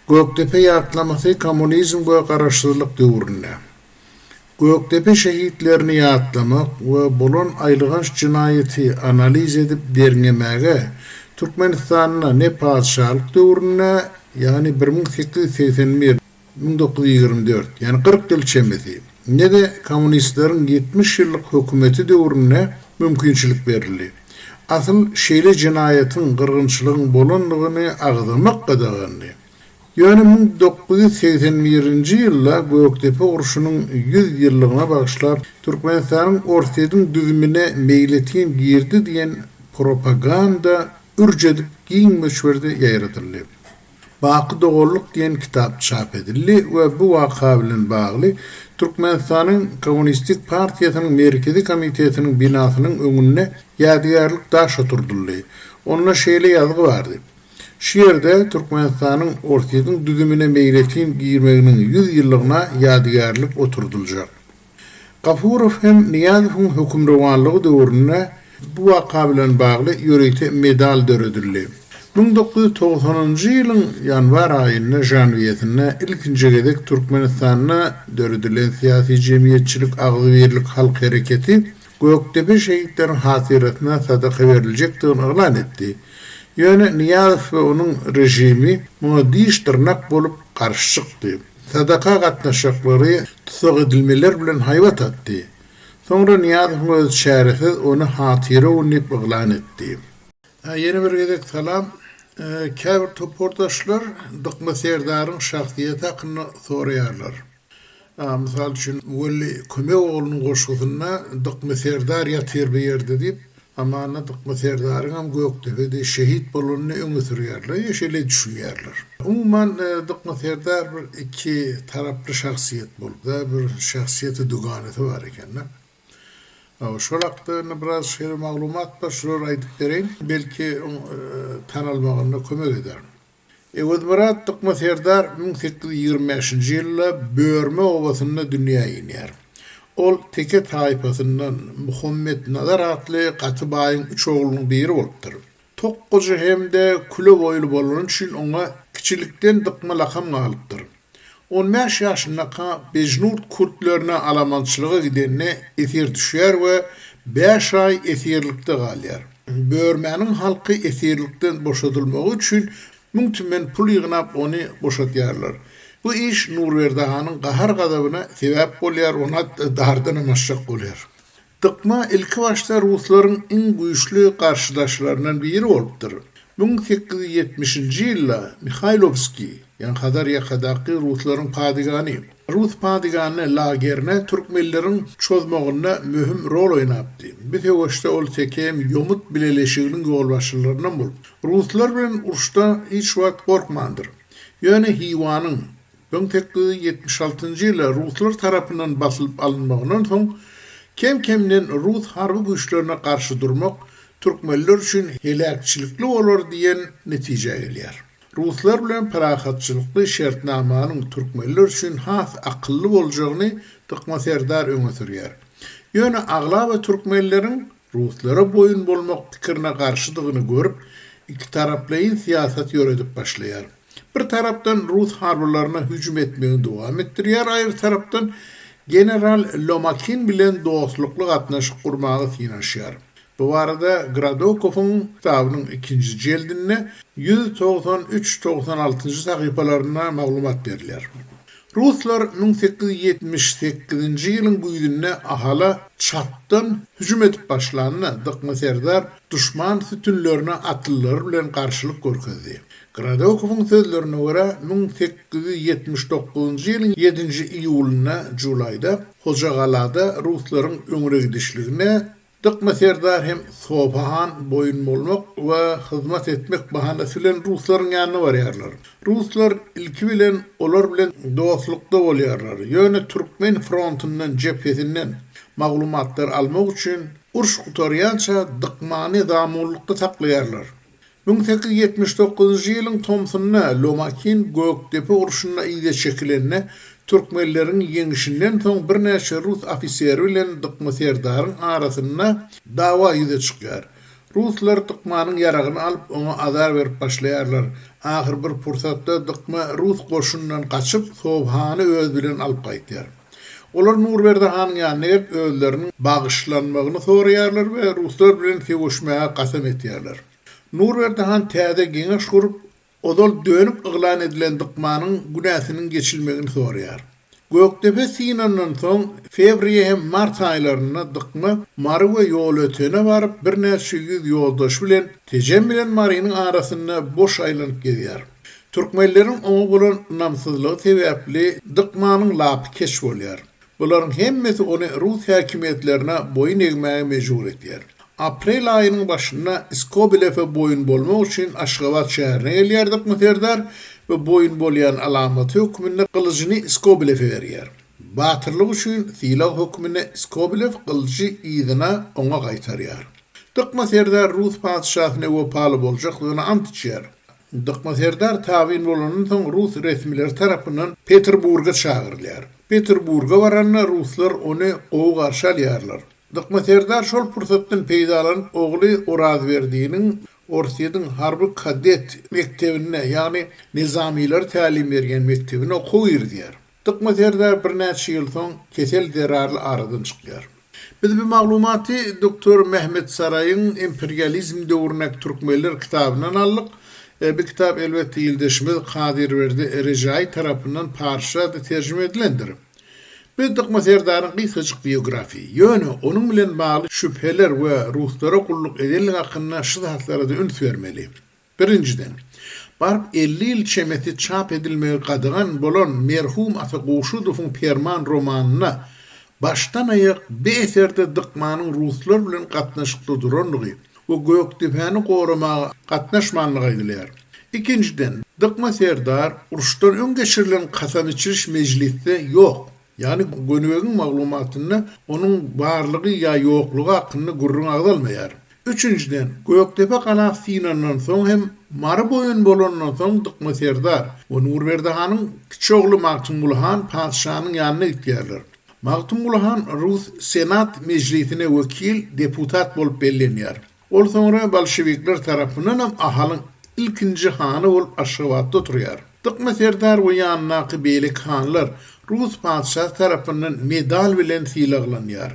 Gökdepe ýatlamasy kommunizm we garaşsyzlyk döwründe. Gökdepe şehitlerini ýatlamak we bolan aýylganç jenaýaty analiz edip derňemäge Türkmenistanda ne patyşalyk döwründe, ýagny 1881, 1924, ýagny 40 ýyl çemesi, ne-de kommunistleriň 70 ýyllyk hökümeti döwründe mümkinçilik berildi. Asyl şeýle jenaýatyň, gyrgynçylygyň bolandygyny agzamak gadagandy. Ýöne 1981-nji ýylda Gökdepe urşunyň 100 ýyllygyna bagyşlap Türkmenistanyň Orsýetiň düzümine meýletin girdi diýen propaganda ürç edip giň möçberde ýaýradyldy. Baky doganlyk diýen kitap çap edildi we bu waka bilen bagly Türkmenistanyň Kommunistik partiýasynyň Merkezi komitetiniň binasynyň öňünde ýadygärlik daş oturdyldy. Onda şeýle ýazgy bardy, Şu ýerde Türkmenistanyň Orsýetiň düzümine meýletin girmeginiň 100 ýyllygyna ýadygärlik oturdyljak. Gafurow hem Nyýazowyň hökümrowanlygy döwründe bu waka bilen bagly ýörite medal döredildi. 1990-njy ýylyň ýanwar aýynda, žanwiýesinde, ilkinji gezek Türkmenistanda döredilen syýasy-jemgyýetçilik Agzybirlik halk hereketi Gökdepe şehitleriň hatyrasyna sadaka beriljekdigini yglan etdi. Ýöne Nyýazow we onuň režimi muňa diş-dyrnak bolup garşy çykdy. Sadaka gatnaşjaklary tussag edilmeler bilen haýbat atdy. Soňra Nyýazowyň özi çäresiz ony hatyra gün diýip yglan etdi. Ýene bir gezek salam. Käbir topardaşlar Dykma Serdaryň şahsyýeti hakynda soraýarlar. Mysal üçin, Weli Kömek oglunyň goşgusynda Dykma Serdar ýatyr bu ýerde diýip, hamana Dykma Serdaryňam Gökdepede şehit bolanyny öňe sürýärler ýa şeýle düşünýärler. Umuman, Dykma Serdar bir iki taraply şahsyýet bolupdyr, bir şahsyýeti düganesi bar eken-de. Şol hakda indi biraz şeýle maglumat bar, şulary aýdyp bereýin, belki oň tanalmagynda kömek eder. Öwezmyrat Dykma serdar 1825-nji ýylda Börme obasynda dünýä inýär. Ol teke taýpasyndan Muhammetnazar atly gaty baýyň üç oglunyň biri bolupdyr. Tokgajy hem-de küle boýly bolany üçin oňa kiçilikden Dykma lakam galypdyr. On bäş ýaşyndaka Bejnurt kürtlerine alamançylyga gidende esir düşýär we bäş aý esirlikde galýar. Börmäniň halky esirlikden boşadylmagy üçin müň tümen pul ýygnap ony boşadýarlar. Bu iş Nurberdi hanyň gahar-gazabyna sebäp bolýar, ony hatda dardanam asjak bolýar. Dykma ilkibaşda ruslaryň iň güýçli garşydaşlaryndan biri bolupdyr. 1870-nji ýylda Mihaýlowskiý, ýagny Hazar ýakadaky ruslaryň padigany, rus padigany lagerine türkmenleriň çozmagynda möhüm rol oýnapdy. Bu söweşde ol teke hem ýomut bileleşiginiň ýolbaşçylaryndan bolup, ruslar bilen uruşda hiç wagt gorkmandyr. Ýöne Hiwanyň, 1876-njy ýylda ruslar tarapyndan basylyp alynmagyndan soň, kem-kemden rus harby güýçlerine garşy durmak türkmenler üçin heläkçilikli bolar diýen netijä gelýär. Ruslar bilen parahatçylykly şertnamanyň türkmenler üçin has akylly boljagyny Dykma serdar öňe sürýär. Ýöne aglaba türkmenleriň ruslara boýun bolmak pikirine garşydygyny görüp, ikitaraplaýyn syýasat ýöredip başlaýar. Bir tarapdan rus harbylaryna hüjüm etmegini dowam etdirýär, aýry tarapdan general Lomakin bilen dostlukly gatnaşyk gurmaga synanyşýar. Bu barada Gradokowyň kitabynyň ikinji jeldinde 193, 96-njy sahypalarynda maglumat berilýär. Ruslar 1878-nji ýylyň güýzünde Ahala çatdan hüjüm edip başlanda, Dykma serdar duşman sütünlerine atlylary bilen garşylyk görkezdi. Gradokowyň sözlerine görä, 1879-njy ýylyň ýedinji iýulynda, julaýda, Hojagalada ruslaryň öňüne gidişligine Dykma serdar hem Sopy han boýun bolmak we hyzmat etmek bahanasy bilen ruslaryň ýanyna barýarlar. Ruslar ilki bilen olar bilen dostlukda bolýarlar, ýöne türkmen frontundan, jephesinden, maglumatlar almak üçin uruş gutarýança Dykmany zamunlykda saklaýarlar. 1879-njy ýylyň tomsunda Lomakin Gökdepe urşunda yza çekilende, türkmenleriň ýeňşinden soň birnäçe rus ofiseri bilen Dykma serdaryň arasynda dawa ýüze çykýar. Ruslar Dykmanyň ýaragyny alyp, oňa azar berip başlaýarlar. Ahyr bir pursatda Dykma rus goşunyndan gaçyp, Sobhany özi bilen alyp gaýtýar. Olar Nurberdi hanyň ýanyna gelip, özleriniň bagyşlanmagyny soraýarlar we ruslar bilen söweşmäge kasam etýärler. Nurberdi han täze geňeş gurup, ozal dönük yglan edilen Dykmanyň günäsiniň geçilmegini soraýar. Gökdepe synandan soň, fewrýa hem mart aýlarynda Dykma Mary we Ýolötene baryp, birnäçe ýüz ýoldaşy bilen Tejen bilen Marynyň arasynda boş aýlanyp gezýär. Türkmenleriň oňa bolan ynamsyzlygy sebäpli Dykmanyň lapy keç bolýar. Bularyň hemmesi ony rus häkimiýetlerine boýun egmäge mejbur edýär. Aprel aýynyň başynda Skobilewe boýun bolmak üçin Aşgabat şäherine gelýär Dykma serdar we boýun bolýan alamaty hökmünde gylyjyny Skobilewe berýär. Batyrlygy üçin sylag hökmünde Skobilew gylyjy yzyna oňa gaýtarýar. Dykma serdar rus patyşasyna wepaly boljakdygyna ant içýär. Dykma serdar tabyn bolandan soň rus resmileri tarapyndan Peterburga çagyrylýar. Peterburga baranda ruslar ony gowy garşy alýarlar. Dykma serdar şol pursatdan peýdalanyp ogly Orazberdiniň Orsýetiň harby kadet mekdebinde, ýagny nizamylara tälim berýän mekdebine okuwa girizýär. Dykma serdar birnäçe ýyl soň kesel zerarly aradan çykýar. Biz bu maglumaty doktor Mehmet Saraýyň Imperializm döwründäki türkmenler kitabyndan aldyk. Bu kitap elbetde ildeşimiz Kadyrberdi Rejaýy tarapyndan parsça-da terjime edilendir. Biz Dykma serdaryň gysgajyk biografiýa, ýöne onuň bilen bagly şübheler we ruslara gulluk edenligi hakynda şu zatlara-da üns bermeli. Birinjiden, baryp 50 ýyl çemesi çap edilmegi gadagan bolan merhum Ata Gowşudowyň Perman romanynda başdan-aýak bi eserde Dykmanyň ruslar bilen gatnaşykda durandygy we Gökdepäni goramaga gatnaşmandygy aýdylýar. Ikinjiden, Dykma serdar uruşdan öň geçirilen kasam içiriş mejlisde ýok, ýagny Gönübegiň maglumatynda onuň barlygy ýa ýoklugy hakynda gürrüň agzalmaýar. Üçünjiden, Gökdepe galasy synandan soň hem Mary boýun bolandan soň Dykma serdar we Nurberdi hanyň kiçi ogly Magtymguly han patyşanyň ýanyna gitýärler. Magtymguly han rus Senat mejlisine wekil, deputat bolup bellenýär. Ol soňra bolşewikler tarapyndanam Ahalyň ilkinji hany bolup Aşgabatda oturýar. Dykma serdar we ýanyndaky beýleki hanlar rus patyşasy tarapyndan medal bilen sylaglanýar.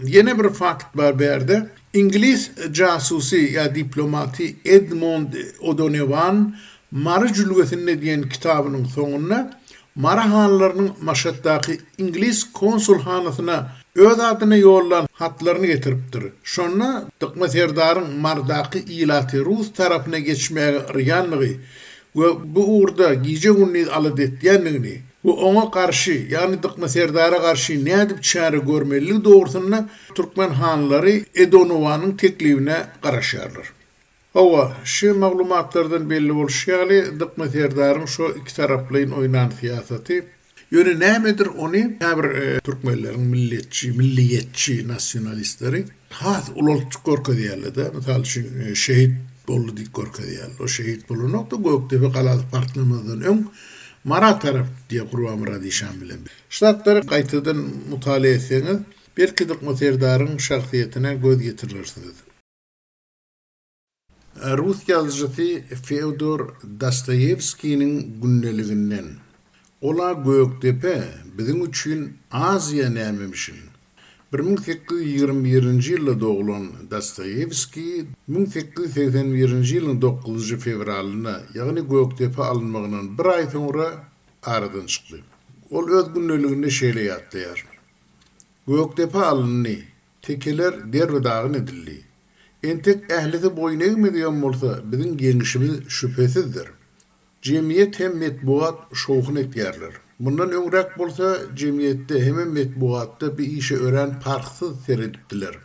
Ýene bir fakt bar bärde, iňlis jasusy ýa diplomaty Edmond O'Donewan Mary jülgesinde diýen kitabynyň soňunda Mary hanlarynyň Maşatdaky iňlis konsulhanasyna öz adyna ýollan hatlaryny getiripdir. Şonda Dykma serdaryň Marydaky ilaty rus tarapyna geçmäge yrýandygy we bu ugurda gije-gündiz alada etýändigini we oňa garşy, ýagny Dykma serdara garşy nädip çäre görmelidigi dogrusynda türkmen hanlary Edonowanyň teklibine garaşýarlar. Hawa, şu maglumatlardan belli bolşy ýaly, Dykma serdaryň şo ikitaraplaýyn oýnan syýasaty, Ýöne nämedir ony käbir türkmenleriň milletçi, milliýetçi nasionalistleri has ulaltjyk görkezýärler-de. Mysal üçin, şehit boldy diýip görkezýärler. O şehit bolanok-da, Gökdepe galasy partlamazdan öň Mara tarap diýýär Gurbanmyrat işan bilen. Şu zatlary gaýtadan mutala etseňiz, belki Dykma serdaryň şahsyýetine göz ýetirilersiňiz. Rus ýazyjysy Feodor Dostoýewskiniň gündeliginden, Ol-a Gökdepe, biziň üçin Aziýa nämemişin? 1821-nji ýylda doglan Dostoýewskiý 1881-nji ýylyň dokuzynjy fewralynda, ýagny Gökdepe alynmagyndan bir aý soňra aradan çykdy. Ol öz gündeliginde şeýle ýatlaýar, Gökdepe alyndy, tekeler derbi-dagyn edildi. Entek ählisi boýun egmedigem bolsa, biziň ýeňşimiz şübhesizdir. Jemgyýet hem metbugat şowhun etýärler. Mundan öňräk bolsa jemgyýetde hemem metbugatda bi işe örän parhsyz seredipdiler.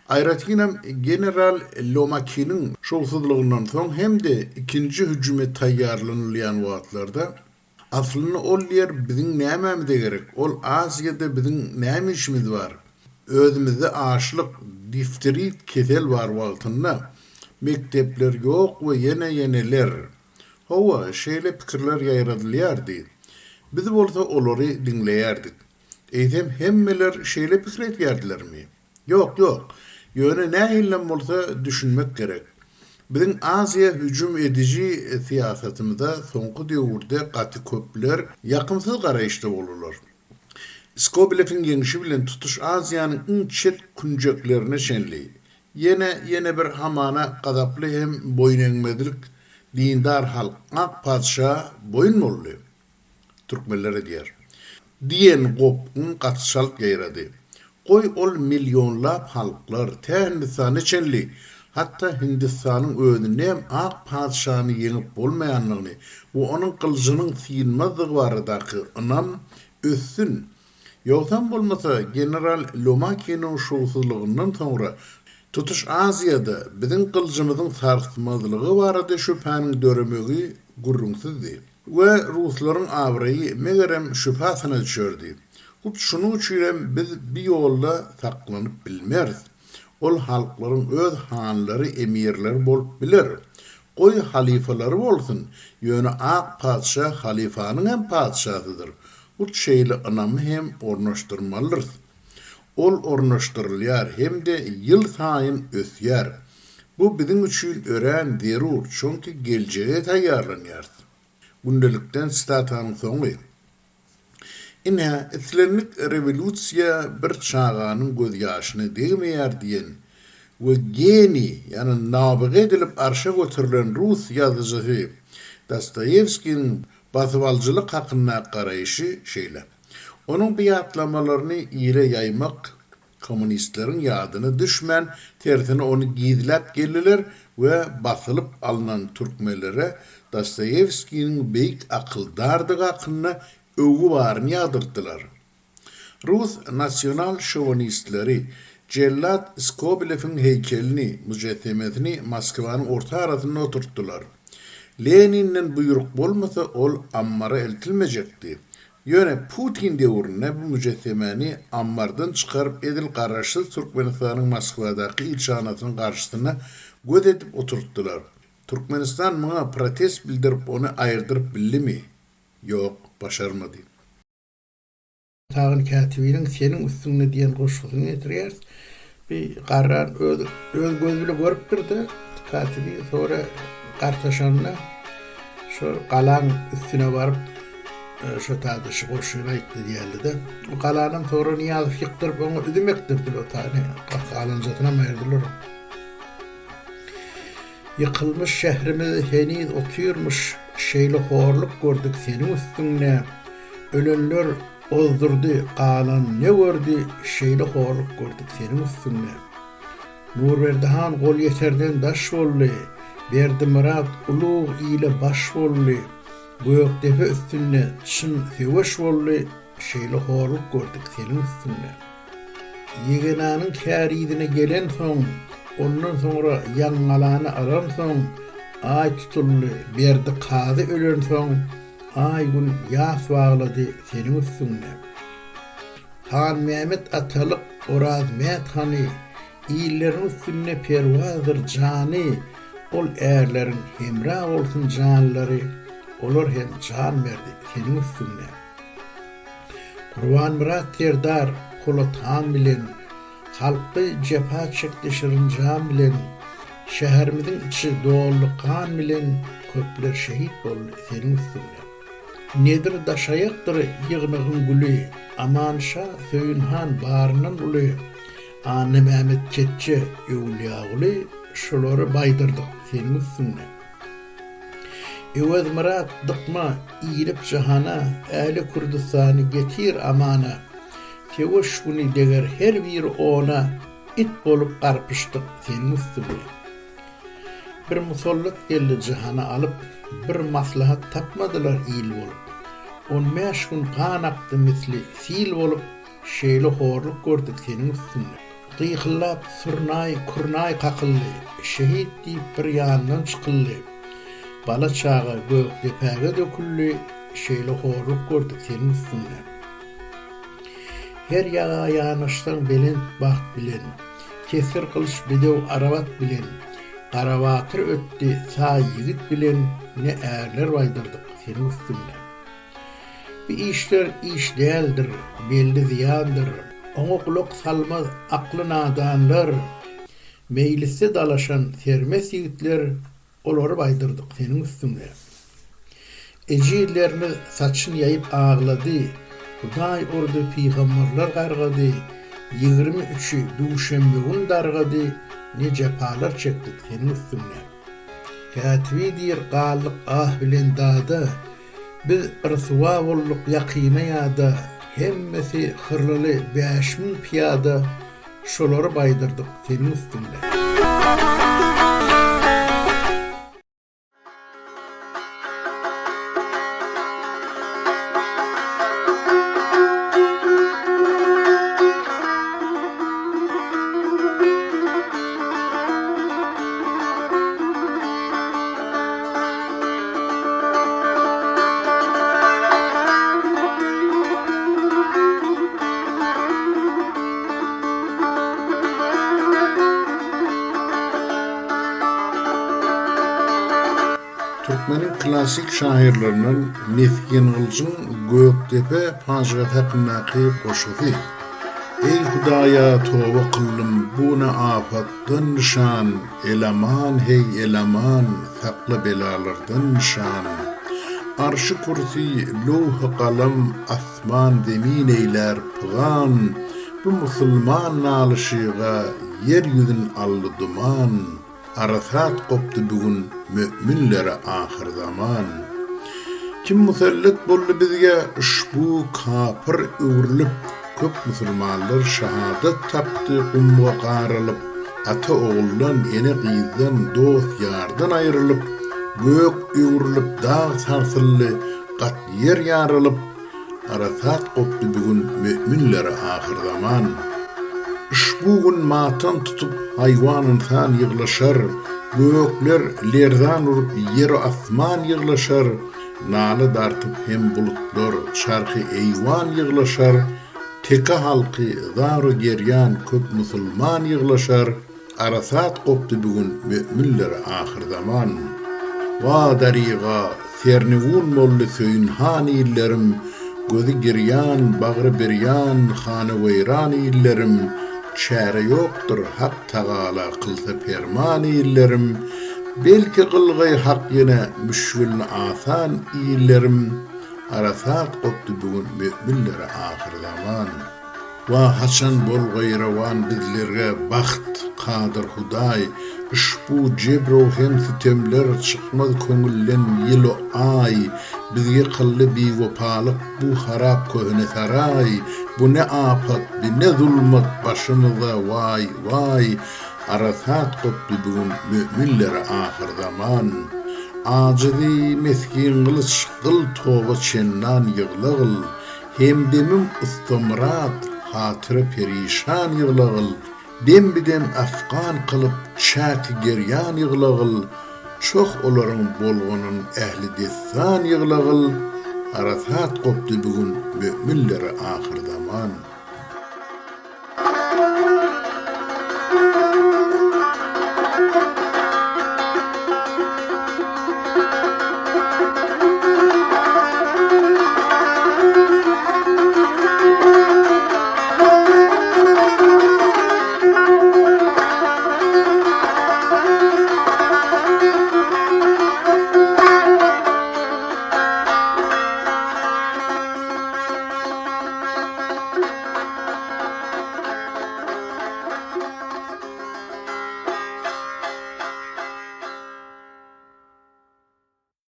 Aýratynam general Lomakiniň şowsuzlygyndan soň hem-de ikinji hüjüme taýýarlanylýan wagtlarda Aslynda ol ýer biziň nämämize gerek, ol Aziýada biziň näme işimiz bar? Özümizde açlyk, difterit kesel bar wagtynda, mekdepler ýok we ýene ýeneler. Hawa, şeýle pikirler ýaýradylýardy. Biz bolsa olary diňleýärdik. Eýsem hemmeler şeýle pikir edýärdilermi? Ýok, ýok. Ýöne nähilem bolsa düşünmek gerek. Biziň Aziýa hüjüm ediji syýasatymyza soňky döwürde gaty köpler ýakymsyz garaýyşda boldular. Skobelewiň ýeňşi bilen tutuş Aziýanyň iň çet künjeklerine çenli, ýene, ýene bir hamana gazaply hem boýunegmezlik dindar halk ak patyşa boýun boldy. Türkmenler edýär. Diýen gopgun gaty çalt ýaýrady. Goý ol millionlap halklar, tä Hindistana çenli, hatda Hindistanyň özünde hem ak patyşany ýeňip bolmaýandygyny we onuň gylyjynyň synmazdygy baradaky ynam össün. Ýogsam bolmasa, general Lomakiniň şowsuzlygyndan soňra tutuş Aziýada biziň gylyjymyzyň sarsmazlygy barada şübhäniň döremegi gürrüňsizdi. We ruslaryň abraýy, megerem, şübhe astyna düşerdi. Hut şunuň üçinem biz bi ýolda saklanyp bilmeris. Ol halklaryň öz hanlary, emirleri bolup biler. Goý, halyfalary bolsun, ýöne ak patyşa halyfanyň hem patyşasydyr. Hut şeýle ynamy hem ornaşdyrmalydyrys. Ol ornaşdyrylýar hem-de ýyl saýyn ösýär. Bu biziň üçin örän zerur, çünki geljege taýýarlanýarys. Gündelikden sitatanyň soňy. Ine, islendik rewolýusiýa bir çaganyň gözýaşyna degmeýär diýen we geniý, ýagny nabyga edilip arşa göterilen rus ýazyjysy Dostoýewskiniň basybalyjylyk hakyndaky garaýşy şeýle. Onuň bu ýatlamalaryny ile ýaýmak Kommunistleriň ýadyna düşmän, tersine ony gizläp geldiler we basylyp alnan türkmenlere Dostoýewskiniň beýik akyldardygy hakynda öwgi baryny ýagdyrtdylar. Rus nasional-şowinistleri jellat Skobelewiň heýkelini, müjessemesini Moskwanyň orta arasynda oturtdylar. Leninden buýruk bolmasa, ol ammara eltilmejekdi. Ýöne Putin döwründe bu müjessemäni ammardan çykaryp edil garaşsyz Türkmenistanyň Moskwadaky ilçihanasynyň garşysyna göz edip oturtdylar. Türkmenistan muňa protest bildirip ony aýyrdyryp bildimi? Ýok, başarmady. Tagan Kätibiniň Seniň üstüňde diýen goşgusyny getirýäris. Bi garran öz öz gözi bile görüpdir-de, Kätibi sonra gartaşanda şo galaň üstüne baryp Şo taýda şu goşgyny aýtdy diýerdi-de. O galanam soňra Nyýazow ýykdyryp oňa üzüm ekdirdiler o taýyny. Galanjasynam aýyrdylar. Ýykylmyş şährimiz heniz otyrmyş, Şeýle horluk gördük seniň üstüňde. Ölenler ozdurdy, galan ne gördi, Şeýle horluk gördük seniň üstüňde. Nurberdi han gol ýeterden daş boldy, Berdimyrat ulug ile baş boldy. Gökdepe üstünde çyn söweş boldy, Şeýle horluk gördük seniň üstüňde. Ýegenanyň kärizine gelensoň, Ondan soňra Ýaňgalany alansoň, Aý tutuldy, Berdi kazy ölensoň, Aý-gün ýas baglady seniň üstüňde. Hanmämmet atalyk Orazmät hany, Illeriň üstünde perwazdyr jany, Ol ärleriň hemra bolsun janlary, Olar hem jan berdi seniň üstüňde. Gurbanmyrat serdar Polat han bilen, Halky jepa çekdi şirin jan bilen, Şäherimiziň içi doldy gan bilen, Köpler şehit boldy seniň üstüňde. Nedir daşaýakdyr ýygnagyň güli, Amanşa Söýünhan baryndan uly, Annamämmet Ketje, Öwülýaguly, şulary baýdyrdyk seniň üstüňde. Öwezmyrat dykma inip jahana, Ähli Kürdüstany getir amana. Söweş güni deger her biri ona, It bolup garpyşdyk seniň üstüňde. Bir musallat geldi jahana alyp, Bir maslahat tapmadylar il bolup. On bäş gün gan akdy misli sil bolup, Şeýle horluk gördük seniň üstüňde. Gykyllap surnaý, kürnaý kakyldy, Şehit diýip bir ýandan çykyldy. Bala-çaga Gökdepäge döküldi, Şeýle horluk gördük seniň üstüňde. Her ýaga ýanaşsaň belent bagt bilen, Kesgir gylyç bedew arabat bilen, Garabatyr ötdi saý ýigit bilen, Ne ärler baýdyrdyk seniň üstüňde. Bu işler iş däldir, belli zyýandyr. Oňa gulak salmaz akly nadanlar. Meýlisde dalaşan sermes ýigitler, olary baýdyrdyk seniň üstüňde. Ejizlerimiz saçyn ýaýyp aglady, Hudaý urdy, pygamberler gargady, 23 üçi duşenbe gün dargady, Ne jepalar çekdik seniň üstüňde. Kätibi diýr galdyk ah bilen dada, Biz ryswa bolduk ýakyna-ýada, Hemmesi hyrlyly 5000 pyýada, Şolary baýdyrdyk seniň üstüňde. Türkmeniň klassyk şahyrlaryndan Mesgengylyjyň Gökdepe pajygasy hakyndaky goşgusy. Eý Hudaýa toba kyldym bu ne afatdan nyşan Elaman heý elaman sakla belalardan nyşan Arşy kürsi lowhy galam asman zemin eýlär pygan Bu musulman nalyşyga ýer ýüzün aldy duman. Arasat gopdy bu gün möminlere ahyrzaman. Kim musallat boldy bizge uşbu kapyr öwrülip, Köp musulmanlar şahadat tapdy gumga garylyp, Ata oguldan, ene gyzdan, dost ýardan aýrylyp, Gök öwrülip, dag sarsyldy, gat ýer ýarylyp, Arasat gopdy bu gün möminlere ahyrzaman. Uşbu gün matam tutup haýwan-ynsan ýyglaşar, Gökler lerzan urup ýer-u asman ýyglaşar, Nala dartyp hem bulutlar, çarhy-eýwan ýyglaşar, Teke halky zar-u-gerýan köp musulman ýyglaşar, Arasat gopdy bu gün möminlere ahyrzaman. Wa daryga, sernigun boldy Söýünhan illerim, Gözi girýan, bagry birýan, hanaweýran illerim, Çäre ýokdur, Hak Tagala kylsa perman illerim, Belki kylgaý Hak ýene müşgilini asan illerim, Arasat gopdy bu gün möminlere ahyrzaman. Wah haçan bolgaý rowan bizlerge bagt, kadyr Hudaý, Uşbu jebr-u hem sütemler çykmaz köňülden ýyl-u aý, Bizge kyldy biwepalyk bu harap köhne saraý, Bu ne apat, bi ne zulmat başymyza waý, waý, Arasat gopdy bu gün möminlere ahyrzaman. Ajyzy Mesgingylyç gyl toba çendan ýyglagyl, Hemdemim Ustamyrat, hatyra perişan ýyglagyl, Dem-bidem afgan kylyp, çäki gerýan ýyglagyl, Çoh olaryň bolganyn ähli dessan ýyglagyl, Arasat gopdy bu gün möminlere ahyrzaman.